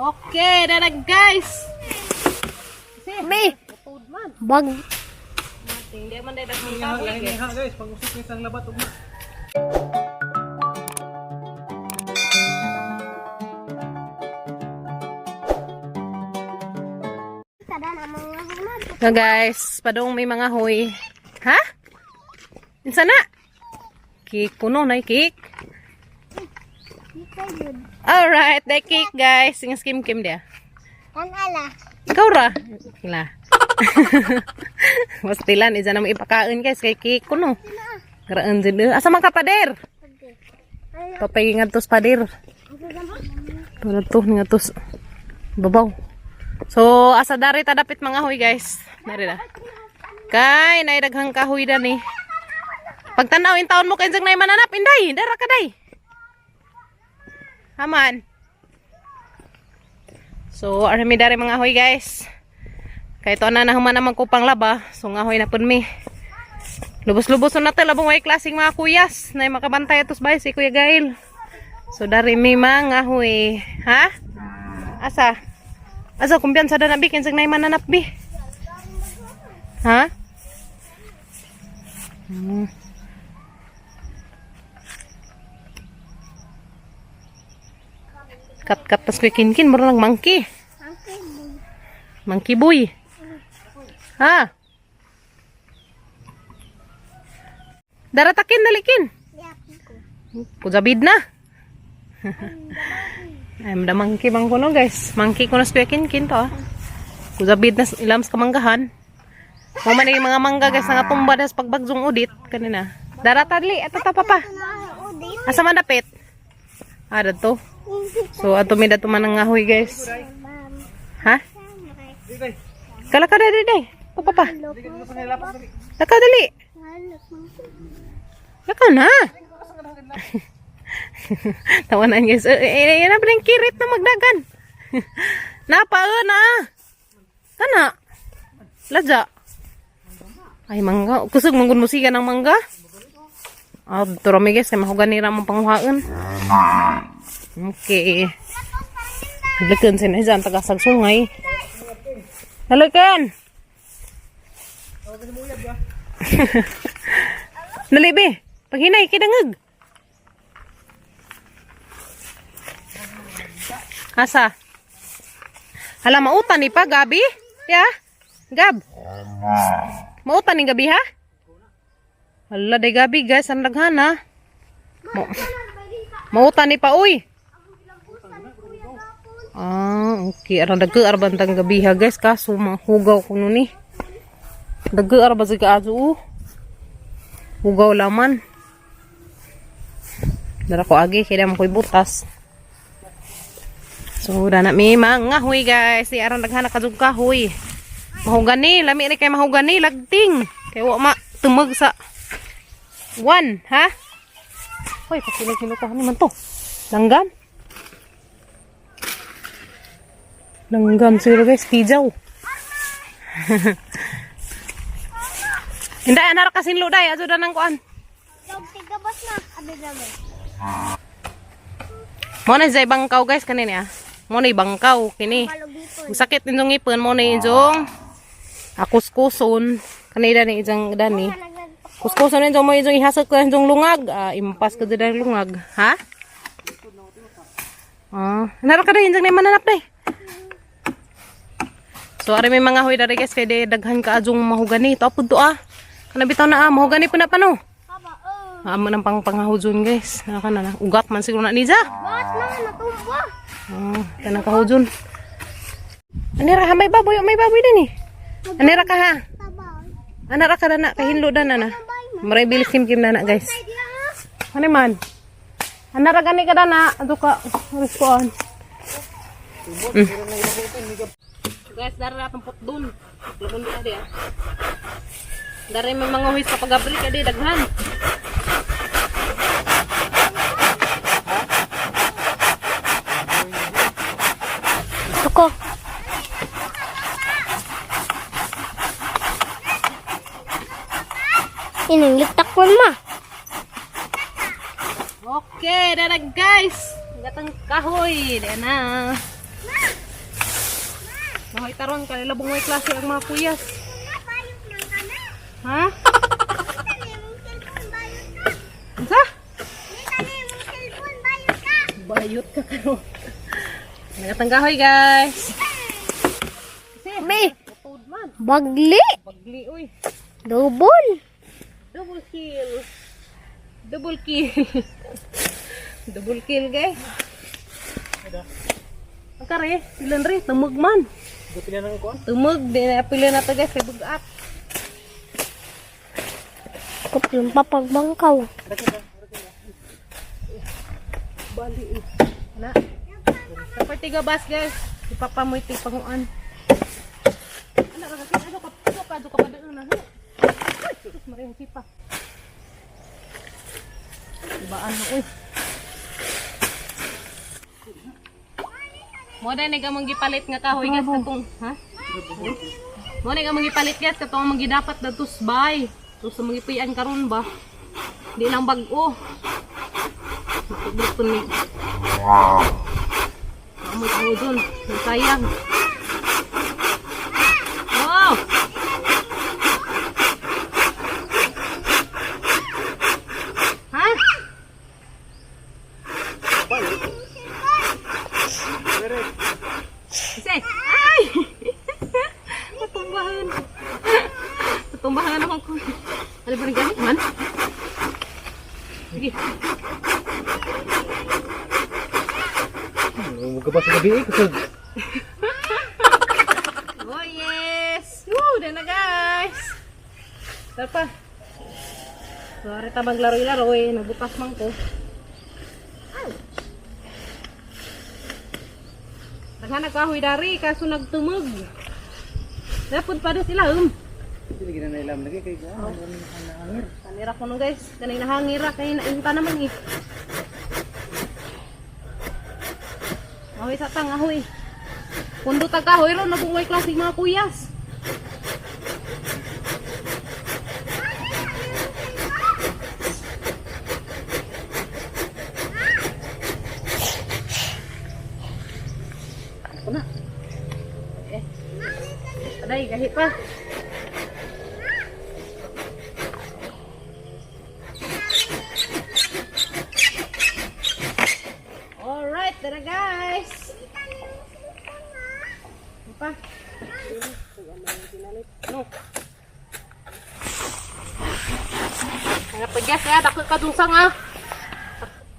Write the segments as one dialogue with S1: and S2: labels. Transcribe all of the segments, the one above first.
S1: Okay, dara guys.
S2: May bag.
S1: Hindi man dahil ang kahoy, guys.
S3: Ha guys, pag-usok niya sa labat ugma.
S1: So guys, padong may mga huy. Ha? Insa na? Cake kuno na cake. Alright, the cake guys. Sing skim kim dia.
S2: Kan ala.
S1: Ikaw ra. Kila. Pastilan isa na mo ipakain guys kay cake kuno. Garaan din. Eh. Asa man ka pader? Papay nga tos pader. Tulad to nga tos. Babaw. So asa dari ta dapit mga huy guys. Dari na. Kay nay daghang kahoy dani. Pagtanaw in taon mo kay nay mananap inday, dara ka day. Haman. So arami dari mga huy guys. Kay to na nahuman naman ko pang laba, so ngahoy na pud mi. Lubos-lubos na natin labong way klaseng mga kuyas na makabantay atos bay si Kuya Gail. So dari mi mga huy, ha? Asa? Asa kumpiyansa da na bi kinsag nay mananap bi. Ha? Kat-kat tas kuy kinkin mura lang monkey. Monkey boy. Ha? Daratakin dalikin. Kujabid na. Ay, mada monkey bang kuno guys. Monkey kuno sa kuya kinkin to ah. Kujabid na ilams kamanggahan. Mo man yung mga mangga guys nga tumba das pagbagsong udit kanina. Daratadli ato ta papa. Asa man dapit? Ah, dadto. So ato mi dato man ang ngahoy guys. Ha? Kala ka dali dali. Pa papa. Lakaw dali. Lakaw na. Tawanan guys. Eh, eh, eh, na pa kirit na magdagan. Napa na. Kana. Ladya. Ay mangga. Kusog manggun musika ng mangga. Ah, turami guys kay mahugan nila mong panguhaan. Okay. Naglakan sila dyan, tagasag sungay. Nalakan! Nalibi! Paghinay, kidangag! Asa? Hala, mautan ni pa, Gabi? Ya? Gab? Mautan ni Gabi, ha? Hala, day Gabi, guys. Ang daghan, ha? Mautan ni pa, uy! Ah, okay. Arang daga arbantang gabi ha guys kaso mahugaw ko nun eh. Daga arba sa kaaso oh. Hugaw laman. Dara ko agi kaya mo ko'y butas. So dana mi mga huy guys. Di aron daghan na kadug kahoy. Mahugani, lami ni kay mahugani lagting. Kay wa ma tumag sa one, ha? Hoy, pakilig-hilok ko man to. Langgam. Langgam siguro guys, pijaw. Hindi, anar kasin luday, ato danang kuan.
S2: Tigabas na. Abi naman.
S1: Mo na zay bangkaw guys kanini ah. Mo na bangkaw kini.
S2: Malugipon.
S1: Kung sakit ninyong ngipon mo na ijong akuskuson kanila ni ijang dani. Kuskuson ninyo mo ijong ihasok ko ijong lungag. Ah, impas ko dyan lungag. Ha? Ah, naro ka na ijang na mananap na eh. So ari may mga huy dari guys kay di daghan ka ajong mahugani. To pud to ah. Kana bitaw na ah, mahugani po na pano.
S2: Papa, oh.
S1: Amo nang pang panghahujon guys. Naka na na. Ugat man siguro na niya.
S2: Bakit na natumba?
S1: Ah, tanang kahujon. Anira ha may baboy, may baboy din eh. Anira ka ha.
S2: Taba.
S1: Anara ka na na, kahinlo na na na. Maray bilis kim kim na na guys.
S2: Ay, di ah.
S1: Ano man? Anara gani ka na na, ato ka rispoon. Guys, dari na atong putdun. Lukon ka di ah. Dari may mga huwis sa pagabri ka di daghan.
S2: Tuko. Inang litak mo ma.
S1: Okay, dara guys. Gatang kahoy, di na. Mahoy taron kanila bungoy klase ang mga kuyas. Ha? Unsa? Bayot ka karon. Nagatanggahoy, guys.
S2: May
S1: Putod man.
S2: bagli.
S1: Bagli oy.
S2: Double.
S1: Double kill. Double kill. Double kill, guys. Ang kare, ilan re, tumug man.
S3: Buti na nang kuan.
S1: Tumug, di na pila na to, guys, kay bugat.
S2: Kuplong papagbangkaw.
S1: Bali eh. Na. Dapat tiga bas, guys. Ipapamoy ti panguan. Ano ka kasi ano ka ano ka ano ka pa doon na. Ay, sus Maria sipa. Ibaan mo uy. Mo na ni gamong gipalit nga kahoy, guys, katong ha? Mo na gamong gipalit, guys, katong among gidapat datus bay. Tus sa mga ipian karon ba. Di lang bag-o. Matubok ni. Amoy ko dun. Sayang. Wow! Ha? Kasi, ay! Natumbahan. Natumbahan ako ko. Ano ba rin ganit man? Sige.
S3: Muga ba sa gabi eh kusog.
S1: Oh yes! Woo! Dyan na, guys! Tara pa. Sorry ta maglaro-laro eh. Nagbukas man ko. Ouch! Daghan nagkahoy dari kaso nagtumog. Dapat pa na sila um.
S3: Dili gina na ilam lagi kay kuan. Nangir.
S1: Kanira ko no, guys. Kanay nahangira kay nainta naman eh. Ahoy sa tang ahoy. Pundo ta kahoy ron nabungay klaseng mga kuyas. Ako na. Eh. Aday, gahi pa. Alright, tara, guys. Ano pa? No. Mga pagyas nga, dako ka dun sa nga.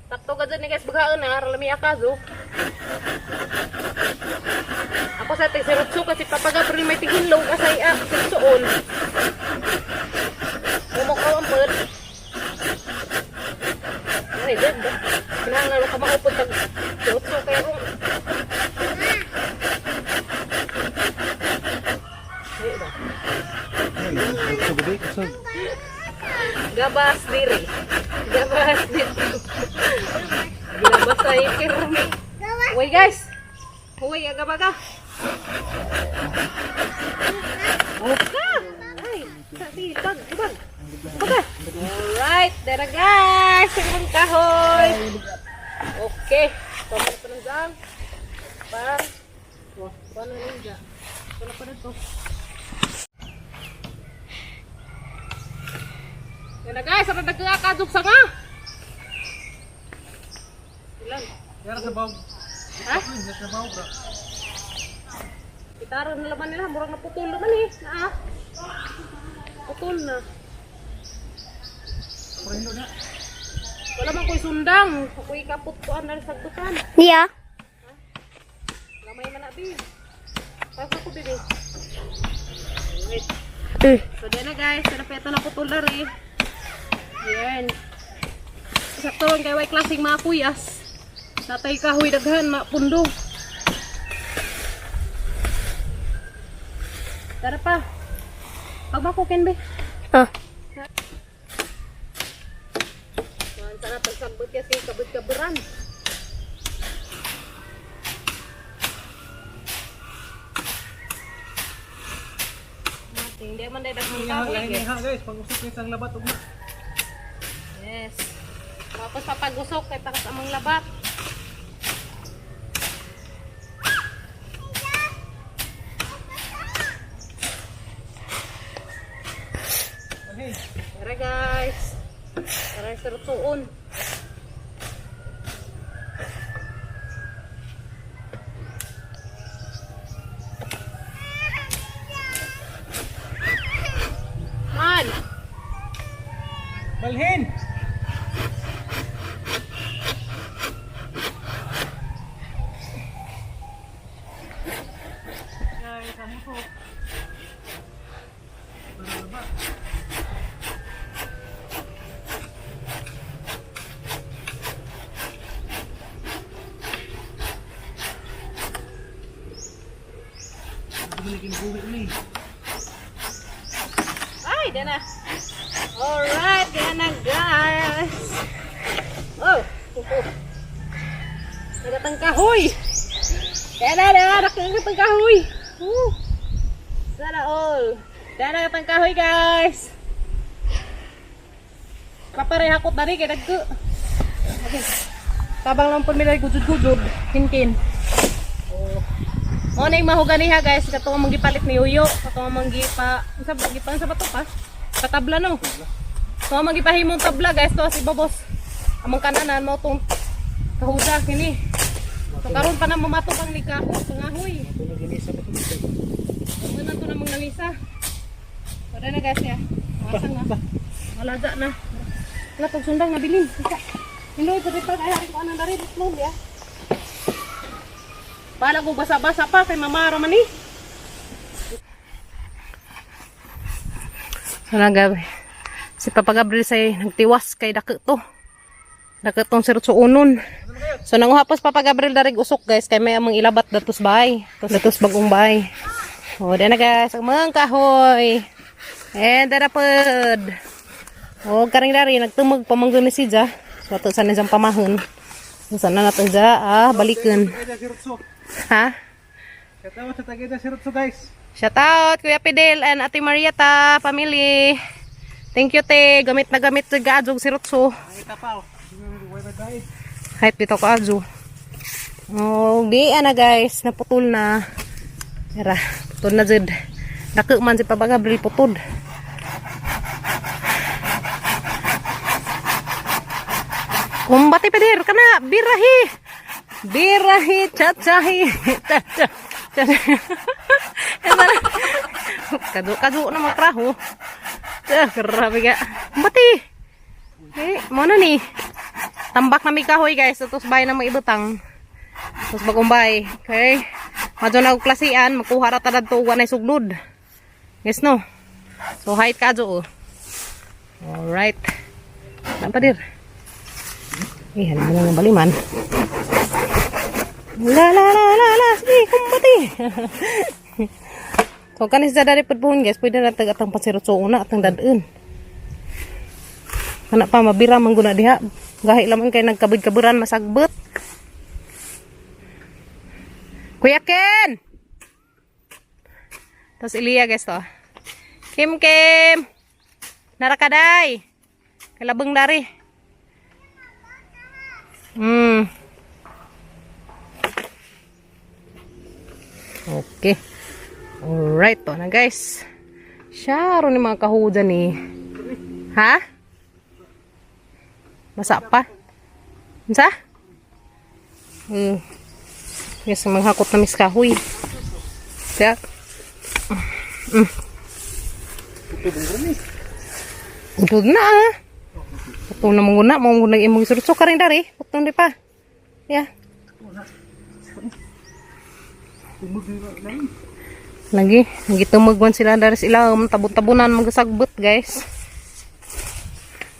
S1: Sakto ka dyan eh, guys, baghaan na, ralami akaso. Ako sa tig sirutso kasi Papa Gabriel may tiginlong asay ah, sirutsoon. Mumukaw ang pud. Ay, dyan ba? Kinahanglan ka maupod tag sirutso kay rong. Ay, ba?
S3: Sa gabi kusog.
S1: Gabas diri. Gabas dito. Gabas ay kirmi. Uy, guys. Uy, aga baga. Oka. Ay, sa bag, bag. Baga. Alright, tara guys. Ang kahoy. Okay. Tama na pa ng zang. Parang, wah, paano ninja? Paano pa na to? Yan na, guys, ang nagkakadok sa nga. Ilan?
S3: Yara sa bawg.
S1: Ha?
S3: Sa bawg ra.
S1: Gitara na laman nila, murang naputol naman eh. Naa. Putol na.
S3: Prendo na.
S1: Wala man ko'y sundang. Ako'y kaput ko ang sagbutan.
S2: Niya.
S1: Gamay man na, bi. Pasa ko, bibi. Wait. So, diyan na, guys. Sana pa ito naputol na rin. Yan. Sakto lang kay way klaseng mga kuyas. Natay kahoy daghan, mapundo. Tara pa. Pagbako, Kenbe.
S2: Ah.
S1: Kuhan sana pagsagbot kasi kabot-kaburan. Hindi man dahil daghang kahoy.
S3: Lain
S1: Guys.
S3: ha guys, pag-usok ni sang labat ugma.
S1: Yes. Tapos papagusok kay para sa amang labat. Sirutsuon. Man!
S3: Balhin! Guys, ang usok.
S1: Ay, dyan na. Alright, dyan na guys. Oh, oh. Nagatang kahoy. Dyan na, dyan na, nagatang kahoy. Woo. Sana all. Dyan na, nagatang kahoy guys. Paparehakot na rin, kaya nagko. Okay. Tabang lang po nila gujud-gujud. Kinkin. Oh. Mo na yung mahuganiha guys, katong mong gipalit ni Uyo, katong mong gipa, unsa ba gipa unsa ba to pa? Patabla no. So mong gipahimong tabla guys to si Bobos. Among kananan mo tong kahuda kini. So karon pa na mamatok ang likaho, pangahoy. Mo na to namang nangisa. Wala na guys ya. Masang na. Malaga na. Wala pag sundang nabilin. Isa. Hindoy pwede pa kaya ko anang dari itlog ya. Bala ko basa-basa pa kay mama ra man ni. Sana gabi. Si Papa Gabriel say nagtiwas kay dako to. Dako tong sirutsuonon. So nanguha po si Papa Gabriel darig usok guys kay may among ilabat datos bahay. Datos bagong bahay. O di na guys, ang mga kahoy. And dara pod. O karing dari nagtumog pamanggon ni siya. So ato sa niyang pamahon. Sana nato dya ah balikan. Ha?
S3: Shout out sa Tagaytay Sirutso guys.
S1: Shout out Kuya Fidel and Ate Marieta family. Thank you te. Gamit na gamit sa gaadjog si Rutso.
S3: Nakita pa oh.
S1: Hype dito ko adjo. Oh, di ana guys, naputol na. Tara, putol na jud. Dako man si Papa Gabriel putol. Kumbati pedir kana birahi. Birahi chachahi. Chacha. Chacha. Kadu kadu na magtraho. Ah, grabe ka. Kumbati. Eh, mo na ni. Tambak na may kahoy guys. Tapos bahay na mga ibutang. Tapos bagong bahay. Okay. Madyo na klasian. Magkuha ra tarad to. Uwan ay suglod. Yes no. So height ka oh. Alright. Saan pa dir? Eh, halin mo lang baliman. La la la la la. Sige, kumbati. So kanis sa dari pud guys, pwede na tag atang pasirot so una atang dadun. Kana pa mabira man guna diha. Gahi laman kay nagkabid-kaburan masagbot. Kuya Ken. Tapos Ilya guys to. Kim Kim. Narakaday. Kalabang dari. Okay. Alright to na guys. Siya ni mga kahudan ni. Ha? Basa pa? Unsa? Yes, manghakot na mis kahoy. Siya. Utod na ah. Putong na mong guna, mong guna imong surutso ka rin dari. Putong di pa. Yeah. Lagi, lagi tumugwan sila dari sila tabon-tabunan magasagbot guys.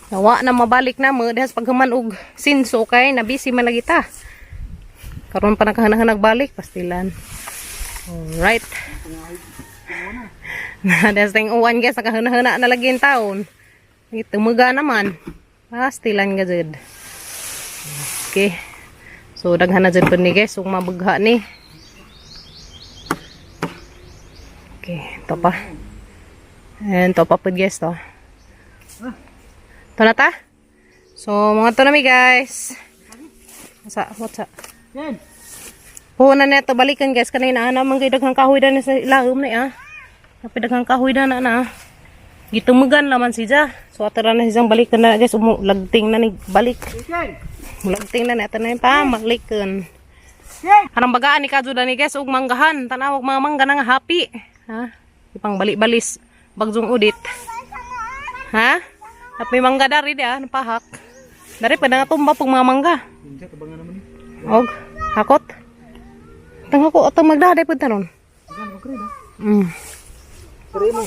S1: Nawa na mabalik na mo dahil paghuman og sinso kay na busy man lagi ta. Karon pa nakahanag balik pastilan. Alright. Na dahil sa uwan guys nakahana-hana na lagi yung taon. Lagi tumuga naman. Pastilan ga jud. Okay. So daghan na jud ni guys ug mabugha ni. Okay, ito pa. And ito pa po guys to. Ito na ta? So, mga to na mi guys. Sa, what's up?
S3: Yan.
S1: Puhunan na ito, balikan guys. Kanina, ana, man kayo daghang kahoy na sa ilawom na ah. Kapi daghang kahoy na na na. Gitumugan naman siya. So atara na siyang balik na guys, lagting na ni balik. Lagting na ni ato na yung pa malikon. Harang bagaan ni kadyo ni guys ug manggahan. Tanawag mga mangga na nga happy. Ha? Ipang bali-balis bagjong udit. Ha? At may mangga dari di ah, napahak. Dari pa nga tumba pag mga mangga.
S3: Unsa tabangan naman ni.
S1: Og hakot. Tang ako atang magdaday pud taron.
S3: Tabangan ko kre na. Pero mo.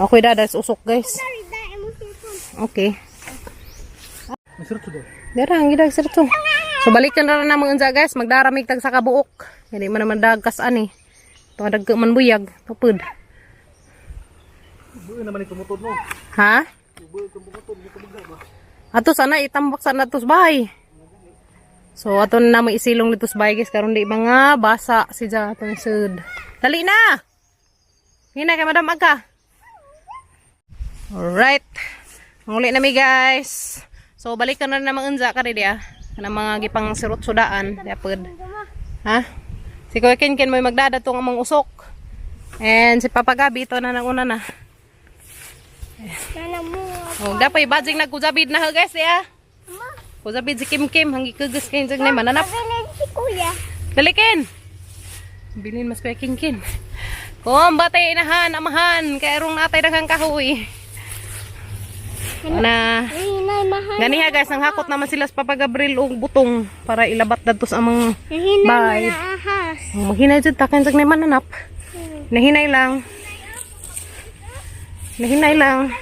S1: Okay dada sa usok guys. Okay.
S3: May sirot daw.
S1: Dara ang gidag sir to. So balikan ra na mga unsa guys, magdaramig tag sa kabuok. Hindi man naman dagkas ani. To dagko man buyag, tupod.
S3: Buo naman ni tumutod no.
S1: Ha?
S3: Buo tumutod mo tumugda ba.
S1: Ato sana itambak sana ato sa bahay. So ato na namo isilong dito sa bahay guys karon di mga basa si ja atong sud. Dali na. Hina kay Madam Aga. Alright. Muli na mi guys. So balikan na naman unsa kari di ah. Kanang mga gipang sirot sudaan di pod. Ha? Si Kuya Ken Ken mo'y magdada tong among usok. And si Papa Gabi ito na nang una na.
S2: Nana mo.
S1: Oh, dapat ibajing nagkuzabid na ho guys di ah. Kuzabid si Kim Kim hangi kugus kay jag na mananap.
S2: Bilin si kuya.
S1: Dalikin. Bilin mas Kuya King Kin. Kung batay inahan, amahan, kay arong natay daghang kahoy. Na.
S2: Hinay mahal.
S1: Ganiha guys, nang hakot naman sila sa Papa Gabriel og butong para ilabat dadto sa among
S2: Hinay
S1: Bye.
S2: ahas.
S1: Oh, maghinay jud ta kay jag na mananap. Nahinay lang. Nahinay lang.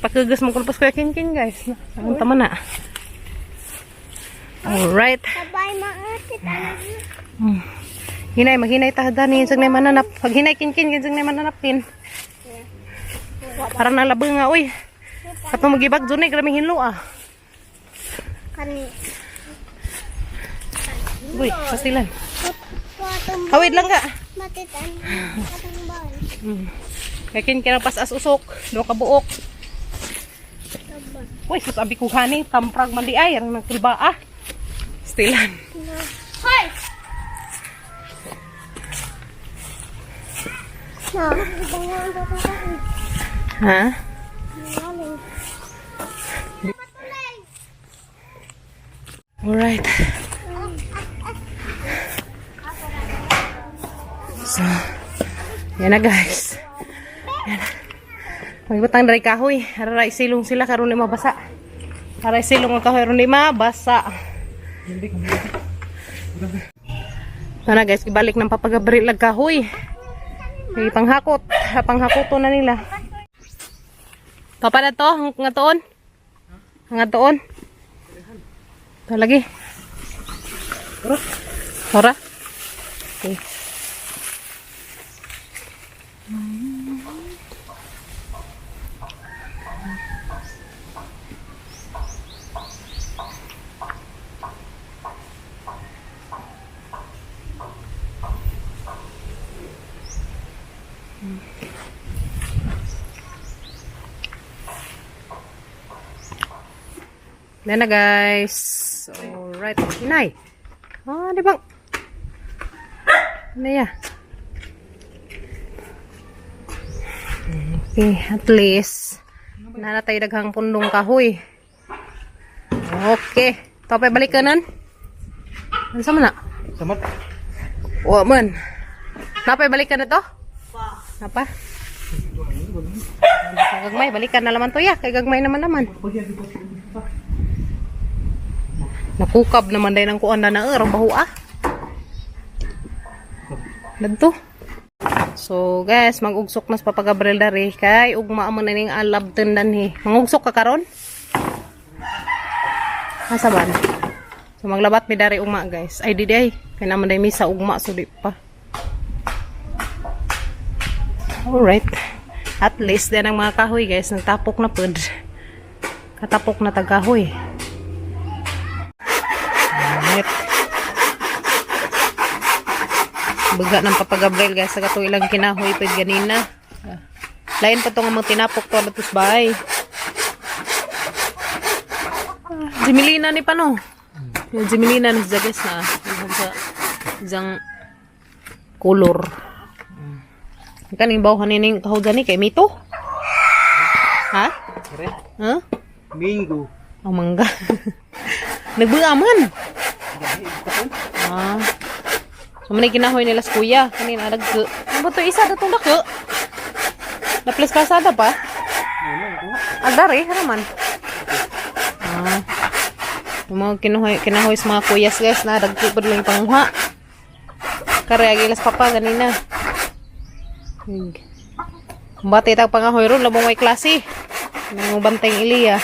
S1: Pagkagas mo kung pas Kuya King Kin guys. Ang tama na. Alright.
S2: Sabay maatit ano.
S1: Hinay, maghinay ta dani sa nay mananap. Pag hinay kin kin sa nay mananap kin. Para nalabo nga oy. Katong magibag dun eh, grabe hinlo ah.
S2: Kani.
S1: Uy, pasilan.
S2: Patong
S1: Hawid lang ka.
S2: matit ano. Patong bal.
S1: Kaya kin kin ang pasas usok, do ka buok. Uy, sus abi ko hani, kamprag man di ay, ang nagkulba ah. Stilan.
S2: Hoy! Na,
S1: Ha? Alright. So, yan na guys. Yan na. Magbutang dari kahoy. Aray silong sila karon ni mabasa. Aray silong ang kahoy karon ni mabasa. Tara guys, ibalik ng papagabril ag kahoy. May panghakot, panghakoto na nila. Papa na to, ang nga toon. Ang nga toon. Ito lagi. Ora. Okay. Yan na guys. Alright. Inay. Ah, di bang? Ano ya? Okay, at least nanatay daghang pundong kahoy. Okay. Topay balik kanan. Ano sa man na?
S3: Samat.
S1: Wa man. Napay balik ka na to? Napa? Gagmay, balikan na naman to ya. Kay gagmay naman naman. Nakukab naman din ang kuan na na ang baho ah. Dadto. So guys, magugsok na sa Papa Gabriel dari kay ugma mo na ning alab tundan he. Mangugsok ka karon? Asa ba na? So maglabat mi dari ugma guys. Ay di di ay. Kay naman day misa ugma so di pa. Alright. At least din ang mga kahoy guys nagtapok na pud. Katapok na tagahoy. Alright. Baga ng Papa Gabriel guys sa kato ilang kinahoy pud ganina. Ah. Lain pa tong among tinapok to atos bahay. Ah, Jimilina ni pa no. Yung Jimilina ni siya guys na yung sa isang color. Kaning baw ning kahudan ni kay mito. Ha?
S3: Kere.
S1: Ha?
S3: Mingo.
S1: Ang mangga. Nagbuga man.
S3: Gahi katon.
S1: Ah. So man kinahoy nila sa kuya kanin dagko. Ang bato isa datong dako. Naples kasada pa.
S3: Ano kuha?
S1: Agdari, haraman. Ah. Yung mga kinahoy sa mga kuyas, guys, na dagko pa lang yung panguha. Kare agilas papa ganina. Ig. Bati tag pangahoy ron labong may klase. Nang bantay Iliya.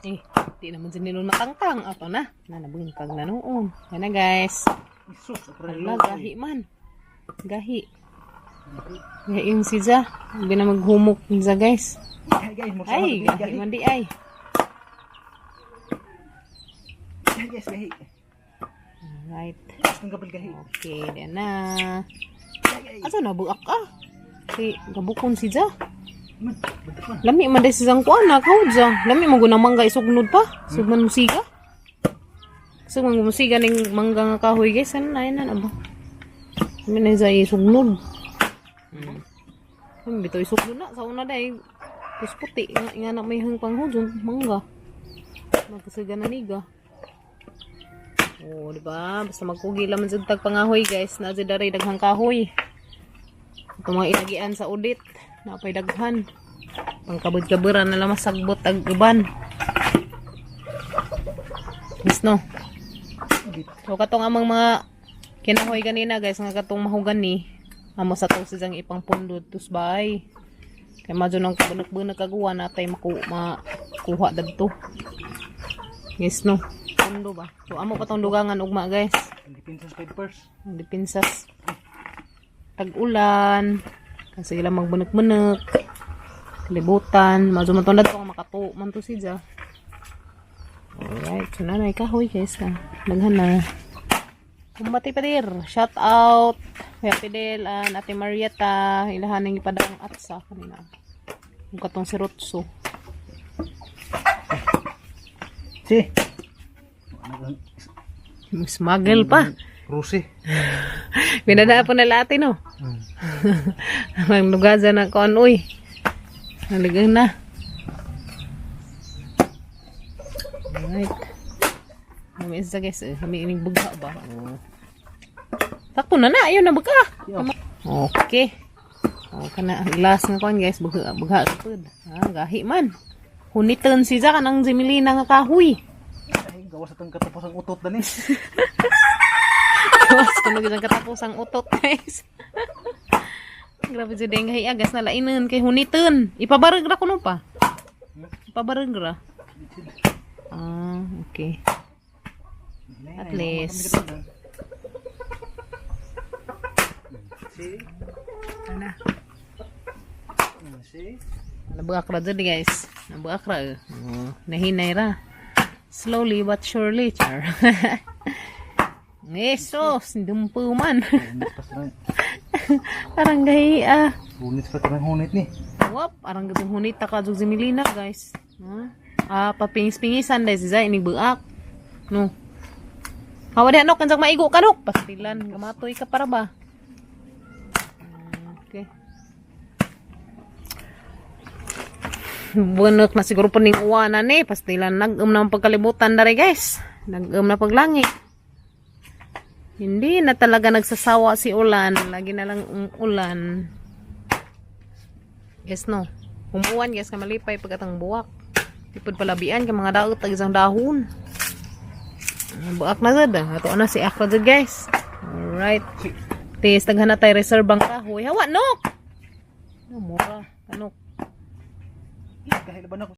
S1: Eh, di naman din nilon matangtang. Ato na. Na nabungkag na noon. Yan na, guys.
S3: Isus,
S1: Ala, gahi man. Gahi. Gahi yung si Ja. Hindi na maghumok yung Ja, guys.
S3: Gahi guys, mo
S1: Ay, gahi man di ay.
S3: Gahi guys, gahi.
S1: Alright.
S3: Gustong gabal gahi.
S1: Okay, di na. Asa na, buak ka? Si, gabukon si Ja.
S3: Man, bantak man.
S1: Lami man dahil si Zang kuan na, kahod Ja. Lami man gunang mangga isugnod pa. Sugman musiga. Sugman musiga ning mangga nga kahoy, guys. Ano na, yan na ba? Lami na siya isugnod. Bitaw isugnod na. Sa una dahil. Tapos puti. Nga, nga na may hangpang hudyon. Mangga. Magkasiga na niga. Oh, di ba? Basta magkugi laman sa tag pangahoy, guys. Na jud daray daghang kahoy. Ito mga inagian sa audit. Napay daghan. Pangkabud-kaburan na lang masagbot ag uban. Yes, no? So, katong amang mga kinahoy ganina, guys, nga katong mahugan ni, amo sa to siyang ipang pundod tus bay. Kay madyo nang kabunok-bunok kagawa natay makuha dadto. Yes, no? Pundo ba? So, amo pa tong dugangan ugma, guys.
S3: Ang depensa sa papers.
S1: Ang depinsas. Tag-ulan. Kasi ilang magbunok-bunok. Kalibutan. Madyo man tong dadto nga makato man to siya. Alright. So, nanay kahoy, guys. Ah. Daghan na. Kumbati padir. Shout out. Kuya Fidel and Ate Marieta. Ilahan ng ipadang atsa kanina. Yung katong si Rotso.
S3: Si.
S1: Smuggle pa.
S3: Rose.
S1: Binadaan po nila ate, no? Ang lugaza na koon, uy. Naligang na. Alright. Kami isa, guys. Eh. Kami ining bugha ba? Oh. Sakto na na. Ayun na bugha. Okay. Oh, kana ang last nga kuan, guys, bugha bugha pud. Ah, gahi man. Huniton si Jack ang Jimilina nga kahoy.
S3: Ay, gawas atong katapos ang utot dani.
S1: Gawas kuno gid ang katapos ang utot, guys. Grabe jud ang gahi agas na lainon kay huniton. Ipabarag ra kuno pa. Ipabarag ra. Ah, okay. At least.
S3: Si.
S1: Ana.
S3: Si.
S1: Nabuak ra jud, guys. Nabuak ra. Eh. Oh, nahinay ra. Slowly but surely, char. Esos, dumpo man.
S3: Hunit pa sa
S1: Parang gahi ah.
S3: Hunit pa tanang hunit ni.
S1: Wap, arang gatong hunita ka jud si Melina, guys. Ha? Ah, papingis-pingisan dahil si Zay inig buak. No. Hawa diha nok, kansak maigo ka nok. Pastilan, gamatoy ka para ba? Okay. Bunok na siguro po ning uwanan eh. Pastilan, nag-um na ang pagkalibutan dere, guys. Nag-um na paglangit. Hindi na talaga nagsasawa si ulan. Lagi na lang ulan. Yes, no. Humuan, guys, ka malipay pagkatang buwak. Tipod palabian kay mga daot tag isang dahon. Ang buak na gud. Ato na si Akra jud, guys. Alright. Tis daghan na tay reserve ang kahoy. Hawa nok. No, mura. Kanok.
S3: Kahit laban ako.